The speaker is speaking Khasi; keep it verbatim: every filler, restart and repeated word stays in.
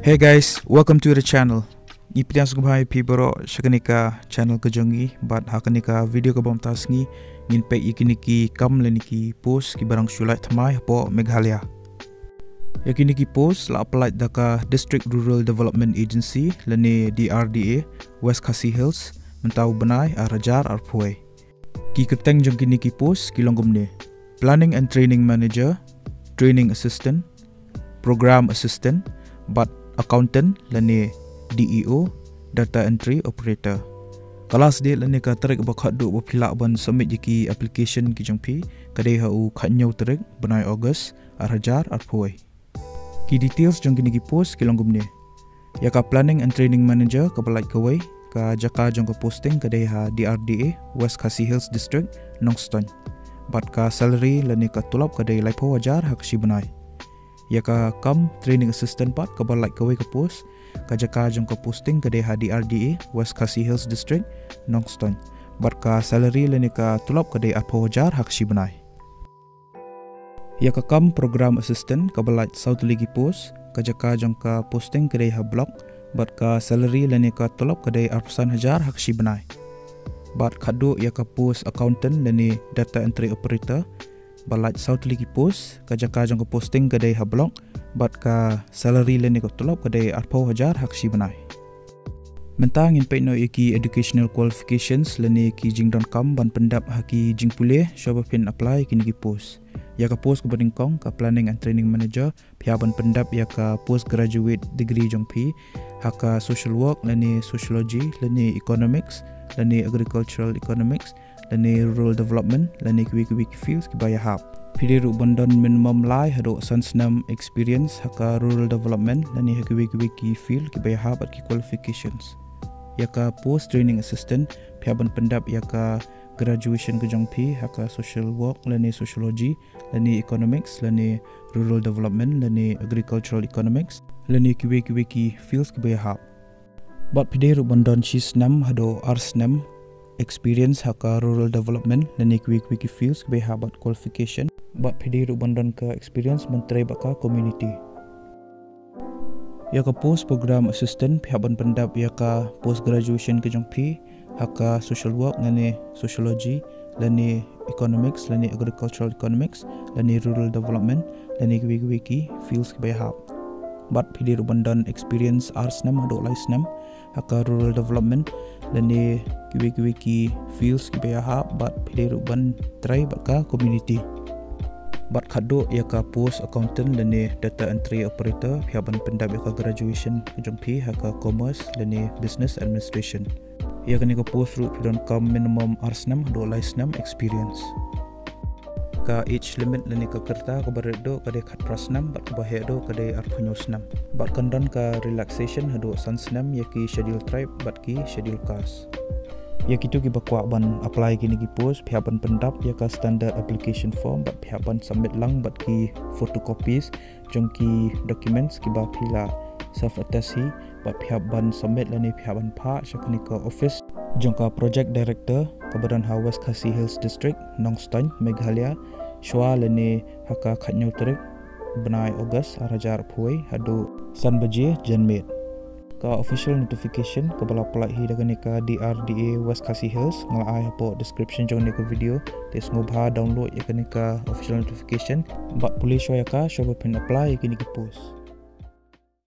Hey guys, welcome to the channel. Ngi pdiang sngewbha ïa phi baroh sha kane ka channel ka jong ngi, bad ha kane ka video kaba mynta ka sngi ngin peit ïa kine ki kam lane ki post kiba dang shu lait thymmai hapoh Meghalaya. Ïa kine ki post la pyllait da ka District Rural Development Agency lane D R D A, West Khasi Hills, mynta u bnai ar hajar arphew wei. Ki kyrteng jong kine ki post ki long kumne: Planning and Training Manager, Training Assistant, Program Assistant, bad Accountant lane D E O, Data Entry Operator. Ka last date lane ka tarik ba khatduh ba phi lah ban submit ïa ki application ki jong phi ka dei ha u khathynñiew tarik bnai August ar hajar arphew wei. Ki details jong kine ki post ki long kumne: Ïa ka Planning and Training Manager kaba lait kawei, ka jaka jong ka posting ka dei ha D R D A, West Khasi Hills District, Nongstoiñ. Bad ka salary lane ka tulop ka dei laiphew hajar ha ka shi bnai. Ïa ka kam Training Assistant pat kaba lait kawei ka post, ka jaka jong ka posting ka dei ha D R D A, West Khasi Hills District, Nongstoiñ. Bad ka salary lane ka tulop ka dei arphew hajar ha ka shi bnai. Ïa ka kam Program Assistant kaba lait saw tylli ki post, ka jaka jong ka posting ka dei ha block, bad ka salary lane ka tulop ka dei arphew san hajar ha ka shi bnai. Bad khatduh ïa ka post Accountant lane Data Entry Operator, ba lait saw tylli ki post, ka jaka jong ka posting ka dei ha block, bad ka salary lane ka tulop ka dei arphew hajar ha ka shi bnai. Mynta ngin peit noh ïa ki educational qualifications lane ki jingdonkam ban pyndap ha ki jingpule shuwa ba phin apply ïa kine ki post. Ïa ka post kaba nyngkong, ka Planning and Training Manager, phi hap ban pyndap ïa ka postgraduate degree jong phi ha ka social work lane sociology lane economics lane agricultural economics lane rural development lane kiwei kiwei ki fields kiba ïahap. Phi dei ruh ban don minimum lai haduh san snem experience ha ka rural development lane ha kiwei kiwei ki field kiba ïahap bad ki qualifications. Ïa ka post Training Assistant, phi hap ban pyndap ïa ka graduation ka jong phi ha ka social work lane sociology lane economics lane rural development lane agricultural economics lane kiwei kiwei ki fields kiba ïahap. Bad phi dei ruh ban don shi snem haduh ar snem experience ha ka rural development lane kiwei kiwei ki fields kiba ïahap bad qualification. Bad phi dei ruh ban don ka experience ban trei bad ka community. Ïa ka post Program Assistant, phi hap ban pyndap ïa ka post graduation ka jong phi ha ka social work lane sociology lane economics lane agricultural economics lane rural development lane kiwei kiwei ki fields kiba ïahap. Bad phi dei ruh ban don experience ar snem haduh lai snem ha ka rural development lane kiwei kiwei ki fields kiba ïahap, bad phi dei ruh ban trei bad ka community. Bad khatduh ïa ka post Accountant lane Data Entry Operator, phi hap ban pyndap ïa ka graduation ka jong phi ha ka Commerce lane Business Administration. Ïa kane ka post ruh phi donkam minimum ar snem haduh lai snem experience. Ka age limit lane ka rta kaba rit duh ka dei khatphra snem bad kaba heh duh ka dei arphew hynñiew snem. Bad kan don ka relaxation haduh san snem ïa ki Schedule Tribe bad ki Schedule Caste. Ïa kito kiba kwah ban apply kine ki post, phi hap ban pyndap ïa ka standard application form bad phi hap ban submit lang bad ki photocopies jong ki documents kiba phi la self attest hi, bad phi hap ban submit lane phi hap ban phah sha kane ka office jong ka Project Director kaba don ha West Khasi Hills District, Nongstoiñ, Meghalaya, shuwa lane ha ka khathynñiew tarik bnai August ar hajar arphew wei haduh san baje janmiet. Ka official notification kaba la pyllait hi da kane ka D R D A West Khasi Hills nga la ai hapoh description jong kane ka video, te sngewbha download ïa kane ka official notification bad pule shuwa ïa ka shuwa ba phin apply ïa kine ki post.